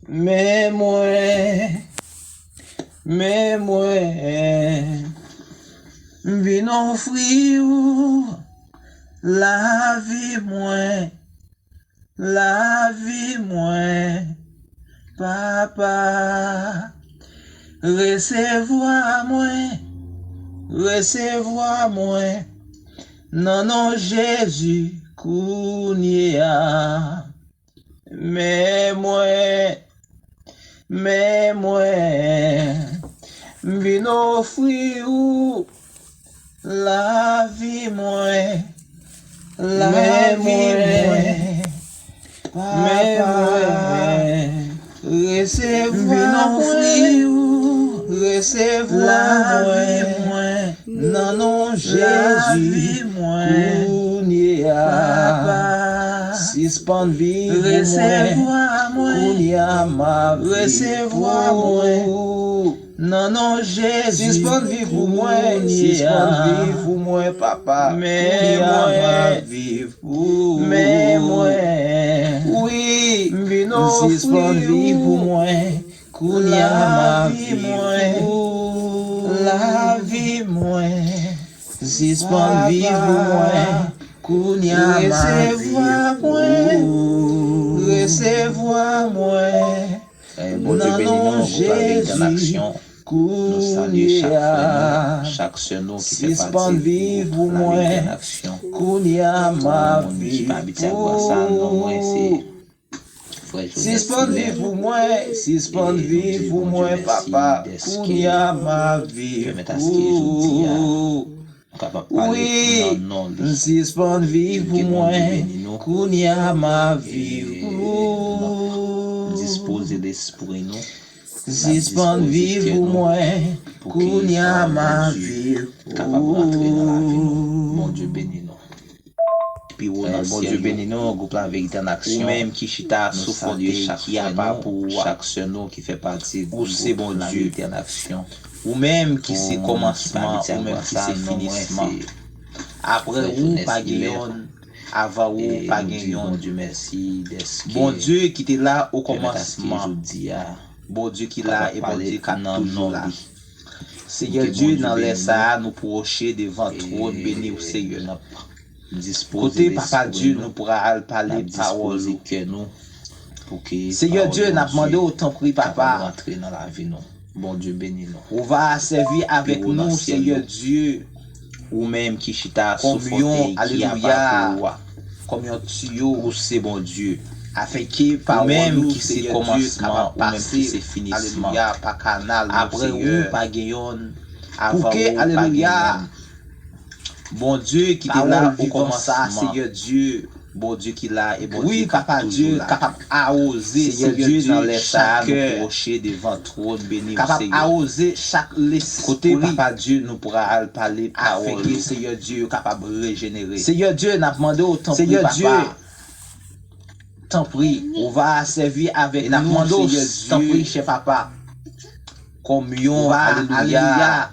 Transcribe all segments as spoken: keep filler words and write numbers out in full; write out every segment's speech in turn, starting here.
Men mwen, men mwen, m vin ofri ou lavi mwen, lavi mwen, Papa. Resevwa mwen, resevwa mwen, nan non Jezi kounye a. Men mwen, men mwen, m vin ofri ou lavi mwen, lavi mwen, men mwen, resevwa mwen, resevwa mwen, nan non Jezi, kounye a. Sispann viv pou mwen, kounye a m ap viv pou ou. Nan non Jezi, sispann viv pou mwen, sispann viv pou mwen, Papa, kounye a m ap viv pou ou. Wi, m vin ofri ou lavi mwen, lavi mwen. Sispann viv pou mwen, kounye a m ap viv pou ou. Resevwa mwen, nan non Jezi, kounye a. Sispann viv pou mwen, kounye a m ap viv pou ou. Sispann viv pou mwen, sispann viv pou mwen, Papa, kounye a m ap viv pou ou. Wi, m sispann viv pou mwen, kounye a m ap viv pou ou. Dispoze lespri nou. Sispann viv pou mwen, kounye a m ap viv pou ou. Bondye beni nou. Pi wo nan syèl yo. Bondye beni nou, gwoup Laverite an Aksyon. Ou menm ki chita sou fondye ki apa pou ou a. Chak sè nou ki fè pati di gwoup Laverite an Aksyon. Ou menm ki se kòmansman, ou menm ki se finisman. Apre ou pa gen yonn, avan ou pa gen yonn. Bondye ki te la o kòmansman. Bondye ki la e Bondye k ap toujou la. Seyè Dye, nan lè sa a, nou pwoche devan twòn beni w, Seyè. Kote, Papa Dye, nou pral pale pawòl ou. Seyè Dye, n ap mande w, tanpri, Papa. Bondye beni nou. Ou va sèvi avèk nou, Seyè Dye. Ou menm ki chita sou fòtèy ki apa pou ou a. Kòm yon tiyo. Ou se Bondye. Afenke pawòl ou, Seyè Dye, kapab pase, alelouya, pa kanal nou, Seyè. Apre ou pa gen yonn, avan ou pa gen yonn. Bondye ki te la o kòmansman. Seyè Dye, Bondye ki la e Bondye k ap toujou la. Wi, Papa Dye, kapab awoze, Seyè Dye, nan lè sa a, nou pwoche devan twòn beni w, Seyè. Kapab awoze chak lespri. Kote, Papa Dye, nou pral pale pawòl ou. Afenke, Seyè Dye, yo kapab rejenere. Seyè Dye, n ap mande w, tanpri, Papa. Tanpri, ou va sèvi avèk nou, Seyè Dye. Tanpri, chè Papa. Kòm yon, alelouya,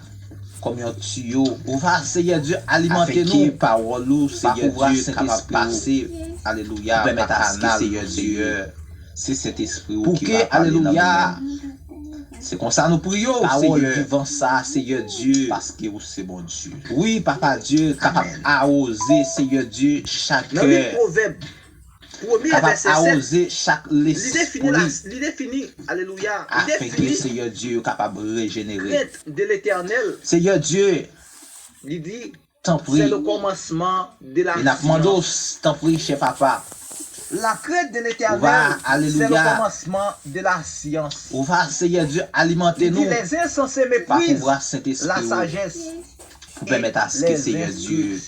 kòm yon tiyo. Ou va, Seyè Dye, alimante nou. Afenke pawòl ou, Seyè Dye, kapab pase, alelouya, pa kanal nou, Seyè. Se Sentespri ou ki va pale nan nou menm. Se konsa nou priye w, Seyè. Pawòl vivan sa a, Seyè Dye. Paske ou se Bondye. Wi, Papa Dye, kapab awoze, Seyè Dye, chak kè. Nan liv Pwovèb, premye vèsè sèt, li defini la, li defini, alelouya, li defini, afenke Seyè Dye yo kapab rejenere. Krent de Letènèl. Seyè Dye, li di, tanpri. C'est le commencement de la science. E n ap mande w, tanpri, chè Papa. La crainte de l'Éternel, c'est le commencement de la science. Ou va, alelouya. Ou va, Seyè Dye, alimante nou. Li di, les insensés méprisent la sagesse. Pa pouvwa Sentespri ou. Pou pèmèt aske Seyè Dye,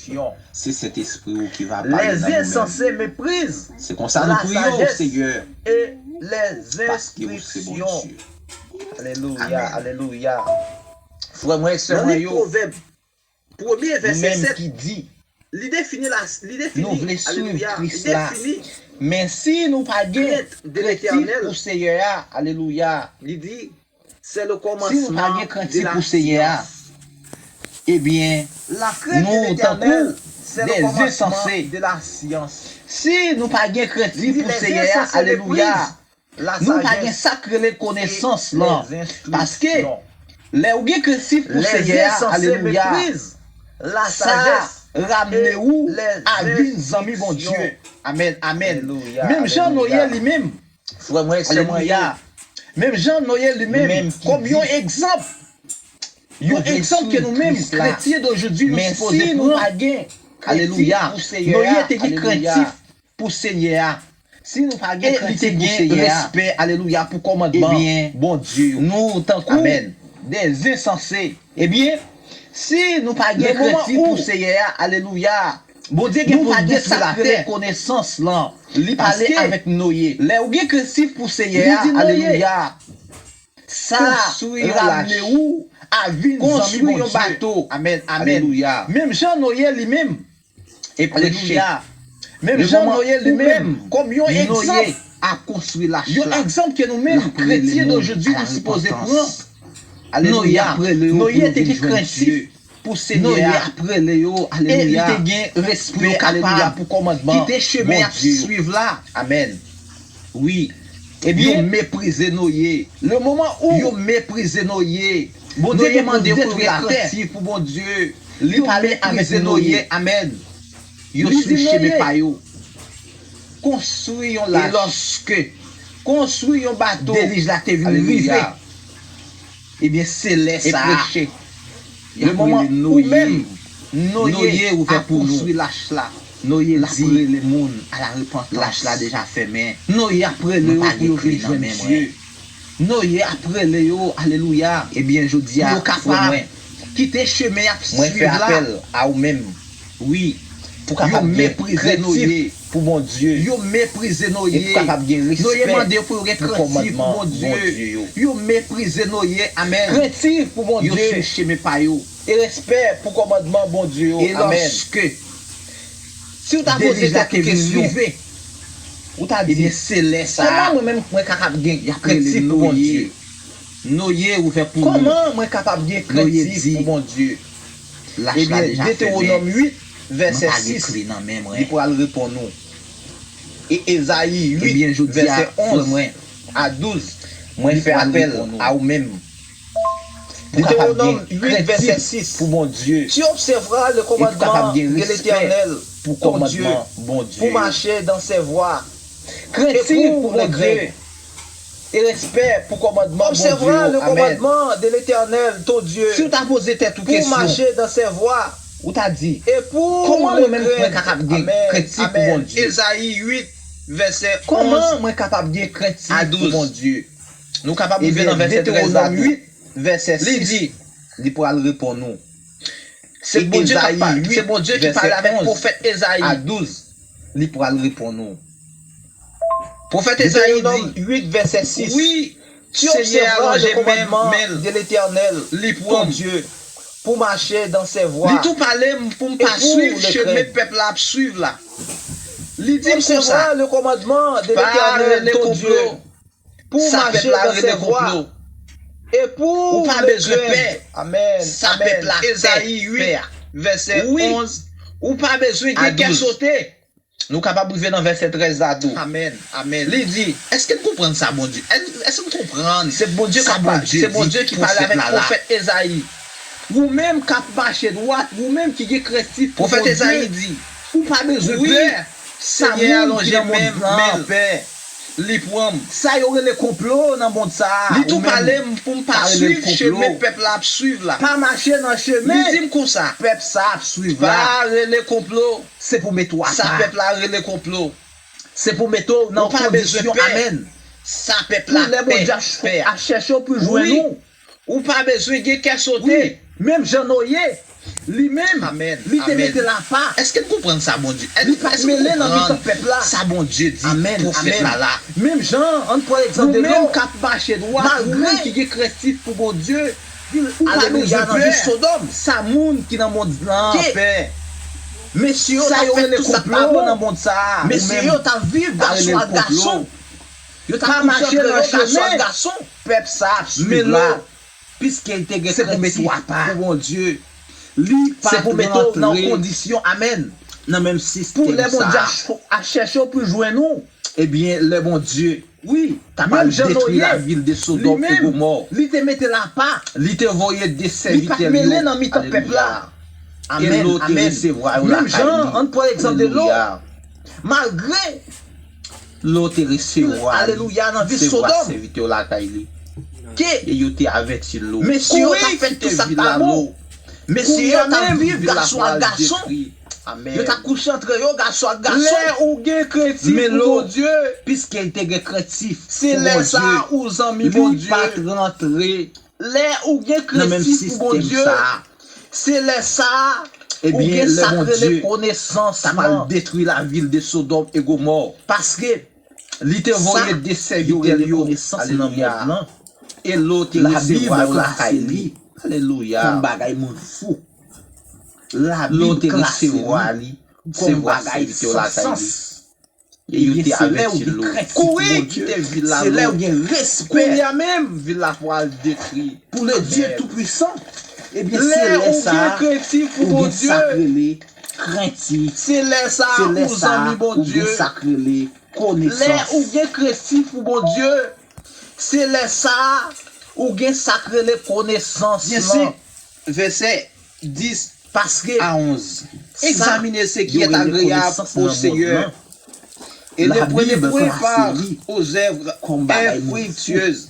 se Sentespri ou ki va pale nan nou menm. Se konsa nou priye w, Seyè. Paske ou se Bondye. Alelouya, alelouya. Frè mwen, sè mwen yo, nou menm ki di, nou vle swiv Kris la, men si nou pa gen krent pou Seyè a, alelouya. Si nou pa gen krent pou Seyè a, ebyen, nou tankou de ensanse. Si nou pa gen krent pou Seyè a, alelouya, Nou pa gen sa k rele konesans lan. Paske lè ou gen krentif pou Seyè a, alelouya, sa ramne ou a vin zanmi Bondye. Amèn, amèn. Menm jan Noye li menm, alelouya. Menm jan Noye li menm, kòm yon egzanp. Yon egzanp ke nou menm, kretyen de jodi, nou sipoze pran. Alelouya. Noye te gen krentif pou Senyè a. E li te gen respè, alelouya, pou kòmandman Bondye yo. Nou tankou de ensanse. Ebyen, si nou pa gen krentif pou Seyè a, alelouya, Bondye gen pou detwi latè. Konesans lan, li pale avèk Noye. Lè ou gen krentif pou Seyè a, alelouya, sa ramne ou a vin zanmi Bondye. Amèn, amèn. Menm jan Noye li menm, alelouya. Menm jan Noye li menm, kòm yon egzanp. Yon egzanp ke nou menm, kretyen de jodi, nou sipoze pran. Alelouya. Noye te gen krentif pou Senyè a. E li te gen respè, alelouya, pou kòmandman Bondye yo. Amèn. Wi. Ebyen, yo meprize Noye. Lemoman ou yo meprize Noye, Bondye te mande pou yo gen krentif pou Bondye. Li pale avèk Noye. Amèn. Yo swiv chemen pa yo. Konstwi yon lach. E lòske konstwi yon bato, delij la te vin rive. Ebyen, se lè sa a, y ap rele Noye. Noye, ouvè pou nou. Noye di, lach la deja fèmen. Noye ap rele yo pou yo vin jwenn Dye. Noye ap rele yo, alelouya. Ebyen, jodi a, frè mwen, kite chemen y ap swiv la. Mwen fè apèl a ou menm. Wi. Pou kapab gen krentif pou Bondye. Yo meprize Noye. E pou kapab gen respè. Noye mande yo pou yo gen krentif pou Bondye. Yo meprize Noye. Amèn. Krentif pou Bondye. Yo swiv chemen pa yo. E respè pou kòmandman Bondye yo. Amèn. E lòske, si w ta poze tèt ou kesyon, ou ta di, ebyen, se lè sa a, kòman mwen menm mwen kapab gen krentif pou Bondye? Noye ouvè pou nou. Kòman mwen kapab gen krentif pou Bondye? Lach la deja fèmen. Ebyen, Detewonòm uit, vèsè sis, li pral reponn ou. E Ezayi uit, vèsè onz a douz, mwen fè apèl a ou menm. Pou kapab gen krentif pou Bondye. Tu observeras le commandement de l'Éternel, ton Dieu, pour marcher dans ses voies. Krentif pou Bondye. E respè pou kòmandman Bondye yo. Amèn. Observeras le commandement de l'Éternel, ton Dieu, pour marcher dans ses voies. Si w ta poze tèt ou kesyon, ou ta di, kòman mwen menm mwen kapab gen krentif pou Bondye? Ezayi uit, vèsè onz a douz. Kòman mwen kapab gen krentif pou Bondye? Nou kapab rive nan vèsè trèz la tou. Ebyen, Detewonòm uit, vèsè sis, li di, li pral reponn ou. Se Bondye k ap pale, se Bondye ki pale avèk pwofèt Ezayi. A douz, li pral reponn ou. Pwofèt Ezayi di, Deutéronome huit, verset six. Wi, Senyè a lonje men l, li pran m. Li tou pale m pou m pa swiv chemen pèp la ap swiv la. Li di m konsa, pa rele konplo. Sa pèp la rele konplo. Ou pa bezwen pè. Sa pèp la pè. Ezayi uit, vèsè onz a douz. Wi. Ou pa bezwen gen kè sote. Nou kapab rive nan vèsè trèz la tou. Amèn. Amèn. Li di, èske n konprann sa Bondye? Èske n konprann sa Bondye di pwofèt la la? Se Bondye ki pale avèk pwofèt Ezayi. Ou menm k ap mache dwat, ou menm ki gen krentif pou Bondye, ou pa bezwen pè. Sa moun ki nan mond lan an pè. Li pran m. Sa yo rele konplo nan mond sa a. Li tou pale m pou m pa swiv chemen pèp la ap swiv la. Pa mache nan chemen pèp sa ap swiv la. Pa rele konplo. Se pou mete w apa. Sa pèp la rele konplo. Se pou mete w nan kondisyon, amèn. Sa pèp la pè, pè a. Pou lè Bondye ap chèche w pou jwenn ou. Ou pa bezwen gen kè sote. Wi, menm jan Noye, li menm, li te mete l apa. Èske n konprann sa Bondye? Li pa t mele nan mitan pèp la. Sa Bondye di pwofèt la la. Menm jan, ann pran egzanp de nou. Ou menm k ap mache dwat, ou menm ki gen krentif pou Bondye, ou pa bezwen pè. Sa moun ki nan mond lan an pè. Mesye yo t ap fè tout sa k pa bon nan mond sa a. Mesye yo t ap viv dapswal gason. Yo t ap kouche antre yo dapswal gason. Pèp sa ap swiv la. Piske l te gen krentif pou Bondye, li pa t rantre nan kondisyon, amèn, nan menm sistèm sa a. Pou lè Bondye a ch-, a chèche w pou jwenn ou, ebyen, lè Bondye Wi, menm jan Noye, li menm, li te mete l apa. Li te voye de sèvitè l yo. Li pa t mele nan mitan pèp la. Amèn, amèn. Menm jan, ann pran egzanp de Lo. Malgre Lo te resevwa li, alelouya, nan vil Sodòm, ke e yo te avèti Lo. Mesye yo t ap fè tout sa k pa bon. Mesye yo t ap viv gason ak gason. Yo t ap kouche antre yo, gason ak gason. Lè ou gen krentif pou Bondye. Piske li te gen krentif pou Bondye, se lè sa a ou zanmi Bondye. Li pa t rantre nan menm sistèm sa a. Lè ou gen krentif pou Bondye, se lè sa a ou gen sa k rele konesans lan. Ebyen, lè Bondye t ap detwi lavil de Sodòm e Gomò. Paske li te voye de sèvitè l yo, alelouya, e Lo te resevwa yo lakay li. Alelouya. Kòm bagay moun fou. Labib klase li kòm bagay san sans. E yo te avèti Lo. Kouri kite vil la, Lo. Kounye a menm, vil la pral detwi. Pou le Dye Toupwisan. Ebyen, se lè sa a ou gen sa k rele krentif. Se lè sa a ou gen sa k rele konesans. Lè ou gen krentif pou Bondye, se lè sa a ou gen sa k rele konesans lan. Vèsè dis a onz. Egzamine ce qui est agréable au Seigneur, et ne prenez point part aux œuvres infructueuses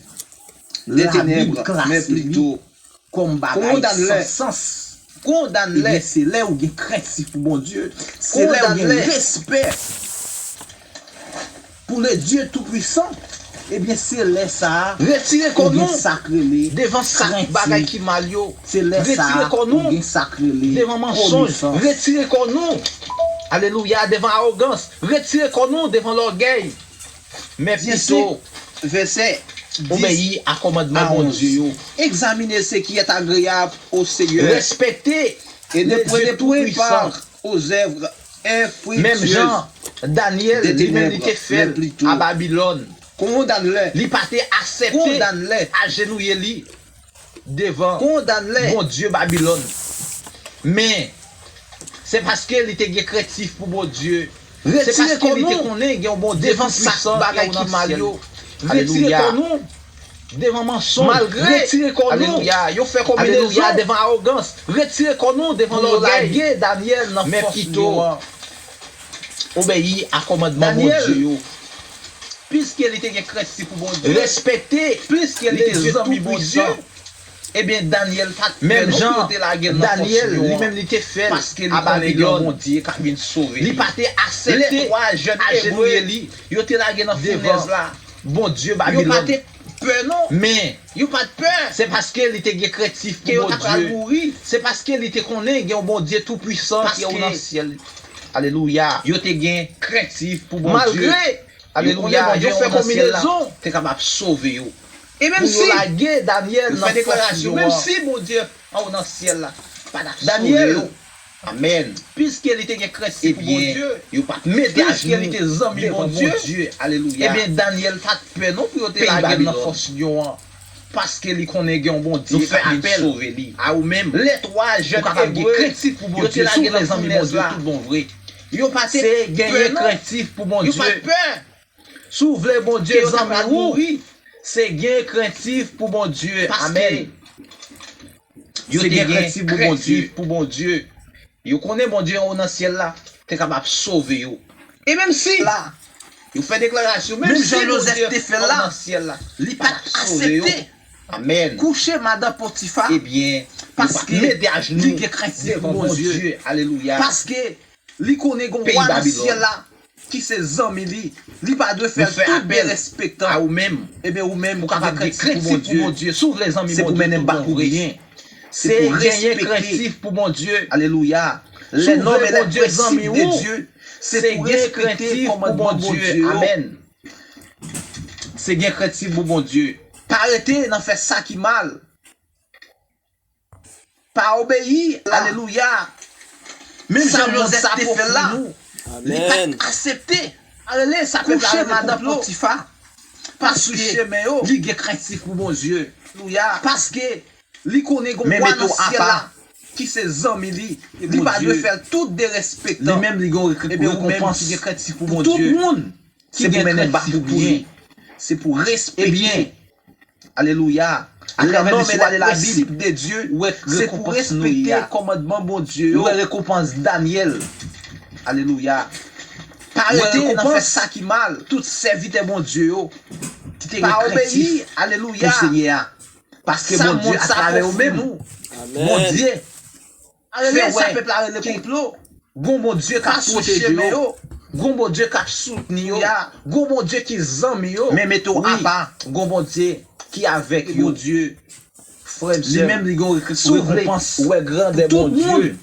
des ténèbres, mais plutôt condamne-les. Ebyen, se lè ou gen krentif pou Bondye, se lè ou gen respè pou le Dye Toupwisan. Ebyen, se lè sa a ou gen sa k rele krentif. Retire kò nou devan sak bagay ki mal yo. Se lè sa a ou gen sa k rele konesans. Retire kò nou devan mansonj. Retire kò nou, alelouya, devan awogans. Retire kò nou devan lògèy. Men pito, obeyi a kòmandman Bondye yo. Examinez ce qui est agréable au Seigneur. Respekte le Dye Toupwisan. Menm jan Danyèl, li menm, li te fè l a Babilòn. Li pa te aksepte ajenouye li devan Bondye Babilòn. Men, se paske li te gen krentif pou Bondye. Se paske li te konnen gen yon Bondye toupwisan ki anwo nan syèl. Alelouya. Devan mansonj. Malgre, alelouya, yo fè konbinezon, alelouya, devan awogans. Retire kò nou devan lògèy. Men pito, obeyi a kòmandman Bondye yo. Piske li te gen krentif pou Bondye, respekte, piske li te zanmi Bondye, ebyen, Danyèl pa t pè non pou yo te lage l nan fòs lyon an, paske li konnen gen yon Bondye k ap vin sove li. Li pa te aksepte ajenouye li, yo te lage nan founèz la. Bondye Babilòn. Yo pa te pè non. Men, yo pa t pè. Se paske li te gen krentif pou Bondye. Ke yo ta pral mouri. Se paske li te konnen gen yon Bondye toupwisan ki anwo nan syèl. Alelouya. Yo te gen krentif pou Bondye. Malgre, alelouya, yo fè konbinezon te kapab sove yo. E menm si yo lage Danyèl nan fòs lyon an. Menm si Bondye anwo nan syèl la pa t ap sove yo. Amèn. Piske li te gen krentif pou Bondye, yo pa t mete ajenou devan Bondye. Alelouya. Ebyen, Danyèl pa t pè non pou yo te lage l nan fòs lyon an, paske li konnen gen yon Bondye k ap vin sove li. Lè twa jèn Ebre yo te lage nan founèz la, yo pa te pè non. Yo pa t pè. Si w vle Bondye zanmi w, se gen krentif pou Bondye. Amèn. Yo te gen krentif pou Bondye. Yo konnen Bondye anwo nan syèl la te kapab sove yo. E menm si la, yo fè deklarasyon, menm si Bondye anwo nan syèl la, li pa t aksepte kouche madan Potifa, ebyen, yo pa t mete ajenou devan Bondye. Alelouya. Paske li konnen gen yon wa nan syèl la ki se zanmi li. Li pa dwe fè l tout derespektan. Ebyen, ou menm, ou kapab gen krentif pou Bondye. Si w vle zanmi Bondye tout bon vre, se pou genyen krentif pou Bondye. Alelouya. Si w vle Bondye zanmi w, se genyen krentif pou Bondye. Amèn. Se gen krentif pou Bondye. Pa rete nan fè sa ki mal. Pa obeyi, alelouya. Menm jan Jozèf te fè l la, li pa t aksepte kouche madan Potifa. Paske li gen krentif pou Bondye. Alelouya. Paske li konnen gen yon wa nan syèl la ki se zanmi li. Li pa dwe fè l tout derespektan. Li menm li gen yon rekonpans pou tout moun ki gen krentif pou li. Se pou respekte. Ebyen, alelouya. Atravè listwa de Laprensip de Dye, se pou respekte kòmandman Bondye yo. Ou wè rekonpans Danyèl. Alelouya. Pa rete nan fè sa ki mal. Tout sèvitè Bondye yo ki te gen krentif pou Senyè a. Paske Bondye, atravè yo menm, Bondye fè wè sa pèp la rele konplo. Gon Bondye k ap pwoteje yo. Gon Bondye k ap soutni yo. Gon Bondye ki zanmi yo. Men mete w apa. Gon Bondye ki avèk yo. Bondye, frè m, sè m, li menm li gon rekonpans. Si w vle wè grandè Bondye,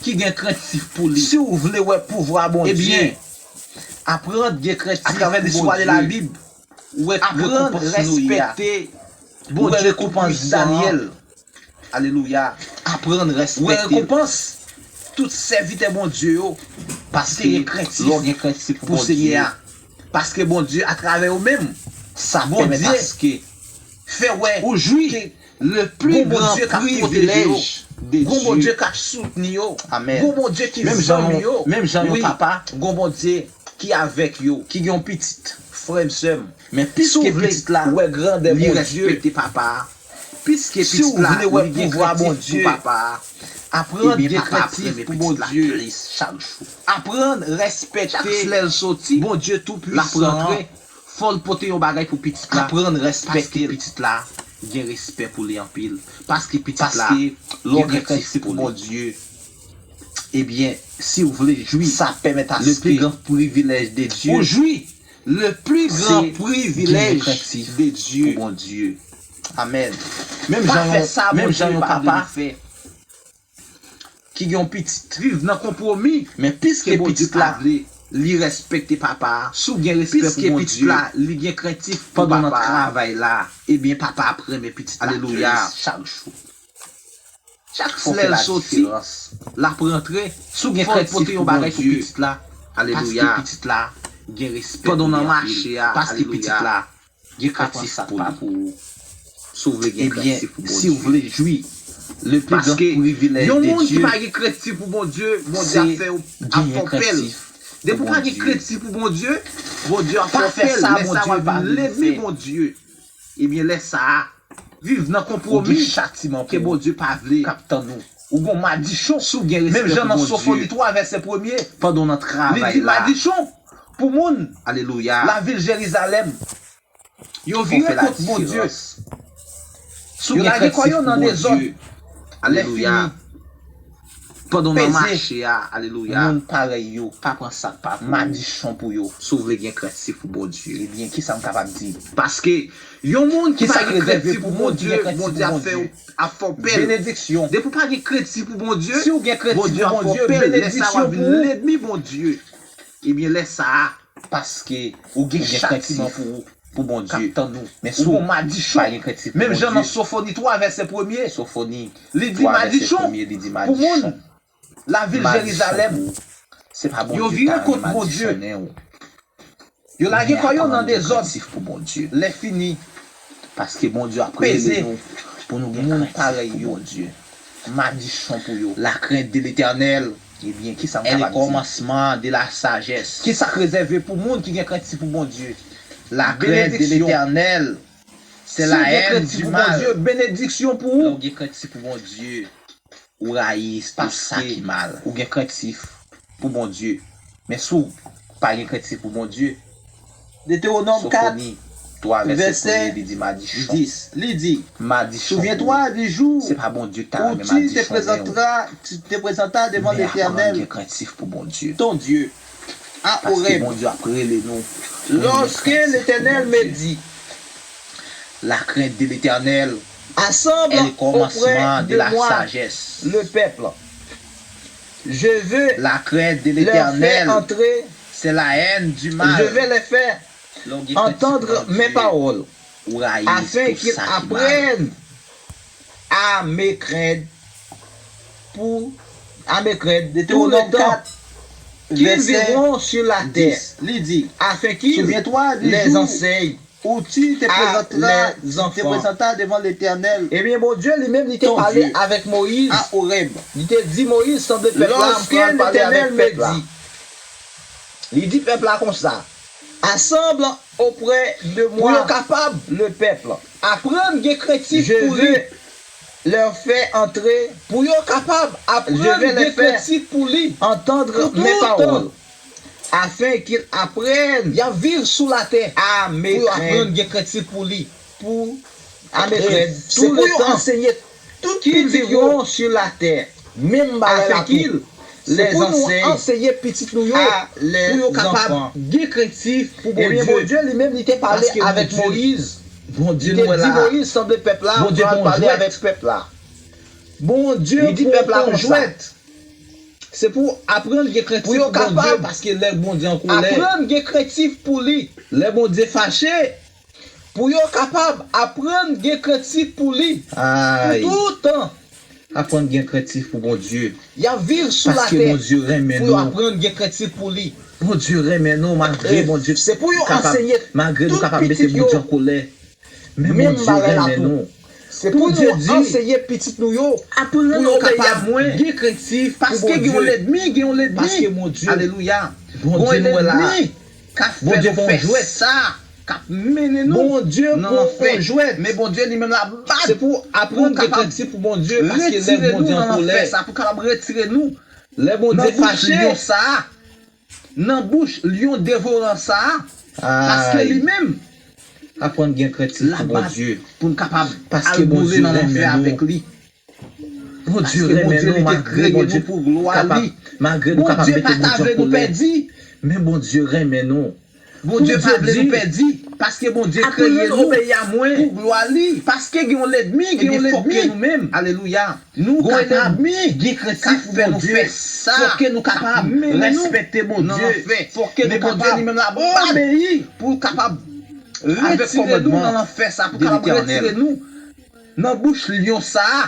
ki gen krentif pou li, si w vle wè pouvwa Bondye, ebyen, aprann gen krentif pou Bondye. Atravè listwa de Labib, ou wè rekonpans Noye a. Ou wè rekonpans Danyèl. Alelouya. Aprann respekte l. Ou wè rekonpans tout sèvitè Bondye yo. Paske lè w gen krentif pou Senyè a. Paske Bondye, atravè yo menm, sa pèmèt aske ou jwi le pli gran privilèj de Dye. Gon Bondye k ap pwoteje yo. Gon Bondye k ap soutni yo. Amèn. Gon Bondye ki zanmi yo. Menm jan yon papa, gon Bondye ki avèk yo. Ki gen yon pitit. Frè m, sè m, men piske pitit la, li respekte papa a, piske pitit la, li gen krentif pou papa a, aprann gen krentif pou Bondye. Aprann respekte Bondye Toupwisan an. Fò l pote yon bagay pou pitit la. Aprann respekte l. Paske pitit la gen respè pou li anpil. Paske pitit la gen krentif pou Bondye. Ebyen, si w vle jwi le pli gran privilèj de Dye, ou jwi le pli gran privilèj de Dye. Amèn. Menm jan yon papa ki gen yon pitit viv nan konpwomi, men piske pitit la, li respekte papa a, piske pitit la, li gen krentif pou papa a, pandan w nan travay la, ebyen, papa ap renmen pitit la plis chak jou. Chak lè l soti, l ap rantre, fò l pote yon bagay pou pitit la. Alelouya. Paske pitit la gen respè pou li anpil. Pandan w nan mache a, paske pitit la gen krentif pou li. Si w vle gen krentif pou Bondye. Ebyen, si w vle jwi le pli gran privilèj de Dye, se genyen krentif pou Bondye. Depi w pa gen krentif pou Bondye, Bondye ap fè w ap fè w pè l. Lè sa w ap vin lènmi Bondye. Ebyen, lè sa a, viv nan konpwomi ke Bondye pa vle k ap tann ou. Ou gon madichon. Si w gen respè pou Bondye. Menm jan nan Sofoni twa, vèsè premye, pandan w nan travay la, li di madichon pou moun lavil Jerizalèm. Yo vire kont Bondye. Yo lage kò yo nan dezòd. Lè fini, pandan w nan mache a, alelouya, moun parèy yo, pa pran sa k pa pou ou. Madichon pou yo. Si w vle gen krentif pou Bondye. Ebyen, kisa m kapab di? Paske yon moun ki pa gen krentif pou Bondye, Bondye ap fè w, ap fè w pè l. Depi w pa gen krentif pou Bondye, Bondye ap fè w pè l. Lè sa a, w ap vin lènmi Bondye. Ebyen, lè sa a, paske ou gen chatiman pou ou, pou Bondye k ap tann ou. Men si w pa gen krentif pou Bondye. Menm jan nan Sofoni twa, vèsè premye, li di madichon pou moun lavil Jerizalèm. Yo vire kont Bondye. Yo lage kò yo nan dezòd. Lè fini, paske Bondye ap rele nou pou nou gen krentif pou Bondye. Madichon pou yo. La crainte de l'Éternel, ebyen, kisa m kapab di? Est le commencement de la sagesse. Kisa k rezève pou moun ki gen krentif pou Bondye? La crainte de l'Éternel, c'est la haine du mal. Benediksyon. Si w gen krentif pou Bondye, benediksyon pou ou. Lè w gen krentif pou Bondye, ou rayi tout sa ki mal. Ou gen krentif pou Bondye. Men si w pa gen krentif pou Bondye, Sofoni twa, vèsè premye, li di madichon. Li di, madichon pou ou. Se pa Bondye ki ta renmen madichon, men ou. Men aprann gen krentif pou Bondye. Paske Bondye ap rele nou pou nou gen krentif pou Bondye. La crainte de l'Éternel est le commencement de la sagesse. La crainte de l'Éternel, c'est la haine du mal. Lè w gen krentif pou Bondye, ou rayi tout sa ki mal. Tout le temps qu'ils vivront sur la terre. Detewonòm kat, vèsè dis, li di, Souviens-toi du jour où tu te présenteras, tu te présentas devant l'Éternel, ton Dieu. Ebyen, Bondye li menm, li te pale avèk Moyiz. Li te di Moyiz, sanble pèp la, m pral pale avèk pèp la. Li di pèp la konsa, Assemble auprès de moi le peuple. Aprann gen krentif pou li. Je veux leur faire entrer. Pou yo kapab aprann gen krentif pou li. Entendre mes paroles. Afin qu'ils apprennent. Y ap viv sou latè. Pou yo aprann gen krentif pou li. Pou à mes frères, tout le temps qu'ils vivront sur la terre, menm bagay la tou. Se pou nou anseye pitit nou yo, pou yo kapab gen krentif pou Bondye. Ebyen, Bondye li menm, li te pale avèk Moyiz. Li te di Moyiz, sanble pèp la, pral pale avèk pèp la. Li di pèp la konsa. Se pou aprann gen krentif pou Bondye, paske lè Bondye an kolè, aprann gen krentif pou li. Lè Bondye fache, pou yo kapab aprann gen krentif pou li pou toutan. Aprann gen krentif pou Bondye. Y ap viv sou latè pou yo aprann gen krentif pou li. Bondye renmen nou malgre Bondye kapab, malgre nou kapab mete Bondye an kolè. Men Bondye renmen nou. Se pou nou anseye pitit nou yo, pou yo kapab gen krentif pou Bondye. Paske gen yon lènmi, gen yon lènmi. Alelouya. Bondye nou wè la. K ap fè nou fè sa, k ap mennen nou nan lanfè. Men Bondye li menm l ap bat pou kapab retire nou nan lanfè sa, pou kapab retire nou nan bouch lyon devoran sa a. Paske li menm, aprann gen krentif pou Bondye. Pou n kapab al boule nan lanfè avèk li. Bondye renmen nou malgre Bondye kapab, malgre nou kapab mete Bondye an kolè. Men Bondye renmen nou. Bondye pa vle nou pèdi, paske Bondye kreye nou pou glwa li. Paske gen yon lènmi, gen yon lènmi. Alelouya. Nou kapab gen krentif pou Bondye. Fòk ke nou kapab respekte Bondye. Fòk ke nou kapab obeyi pou l kapab retire nou nan lanfè sa, pou l kapab retire nou nan bouch lyon sa a.